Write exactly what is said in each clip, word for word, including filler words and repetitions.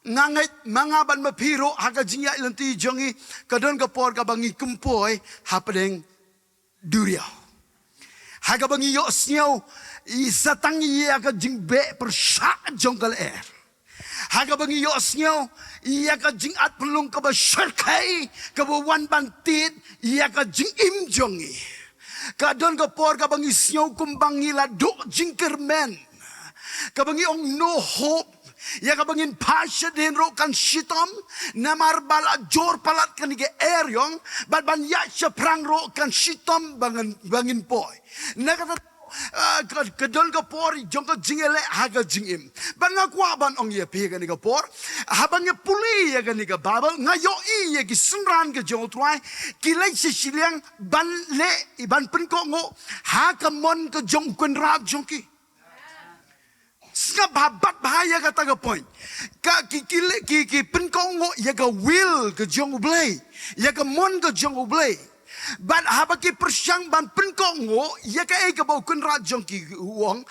Nga ngeit ma nga bad ma phi ruh ha ka jingïaid lynti jong ngi, ka don ka por kaba ngi kum poi hapdeng duriaw. Ha kaba ngi ïohsngew, i sa tang ïa ka jingbeh pyrshah jong ka lyer. Ha kaba ngi ïohsngew ïa ka jingat pynlong kaba shyrkhei, kaba wan ban tied ïa ka jingim jong ngi. Ka don ka por kaba ngi sngew kumba ngi la duh jingkyrmen, kaba ngi ong no hope, ïa kaba ngin phah shadien ruh kan shitom, namar ba la jur palat kane ka eriong, bad ban ïaid shaphrang ruh kan shitom ba ngin, ba ngin poi. Na kata, ah, ka, ka don ka por jong ka jingïaleh ha ka jingim. Bad nga kwah ban ong ïa phi kane ka por, haba nga pule ïa kane ka Baibl, nga ïohi ïa ki synran ka jong U Trai, ki leit sha shiliang ban leh, ban pynkohnguh ha ka mon ka jong u Kynrad jong ki. Sngap bha, bat bha ïa kata ka point. Ka ki, ki leh, ki, ki pynkohnguh ïa ka will ka jong U Blei, ïa ka mon ka jong U Blei. Bad haba ki pyrshang ban pynkohnguh ïa kaei kaba u Kynrad jong ki u ong,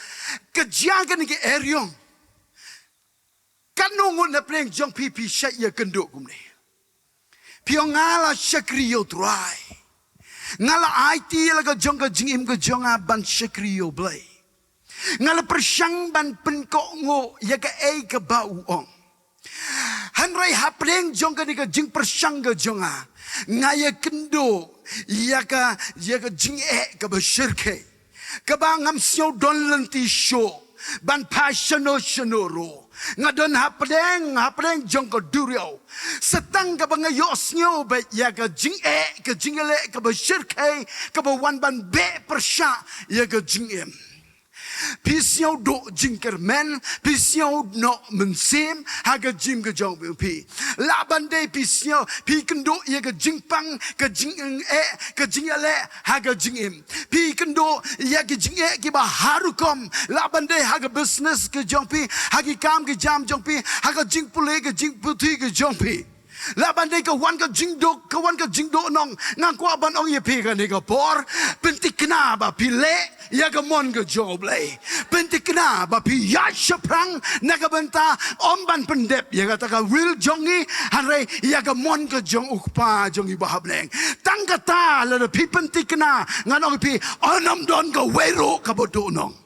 ka jia kane ka eriong. Katno ngut na pdeng jong phi phi shait ïakynduh kumne? Phi ong nga la shakri ïa U Trai. Nga la aiti ïa la ka jong ka jingim ka jong nga ban shakri ïa U Blei. Nga la pyrshang ban pynkohnguh ïa kaei kaba u ong. Hynrei hapdeng jong kane ka jingpyrshang ka jong nga, nga ïakynduh ïa ka, ïa ka jingeh kaba shyrkhei, kaba ngam sngew don lynti shuh ban phah shano shano ruh. Nga don hapdeng, hapdeng jong ka duriaw. Sa tang kaba nga ïohsngew beit ïa ka jingeh, ka jingïaleh kaba shyrkhei, kaba wan ban beh pyrshah ïa ka jingim. Phi sngew duh jingkyrmen, phi sngew noh mynsiem ha ka jingim ka jong phi. Lah ban dei phi sngew, phi kynduh ïa ka jingpang, ka jingeh, ka jingïaleh ha ka jingim. Phi kynduh ïa ki jingeh kiba har rukom, lah ban dei ha ka business ka jong phi, ha ki kam ki jam jong phi, ha ka jingpule ka jingputhi ka jong phi. Lah ban dei ka wan ka jingduk, ka wan ka jingduhnong. Nga kwah ban ong ïa phi kane ka por, pynthikna ba phi leh ïa ka mon ka jong U Blei. Pynthikna ba phi ïaid shaphrang na ka bynta, ym ban pyndep ïa kata ka will jong ngi, hynrei ïa ka mon ka jong U Kpa jong ngi ba ha bneng. Tang kata lada phi pynthikna, ngan ong ïa phi, yn ym don kawei ruh kaba duhnong.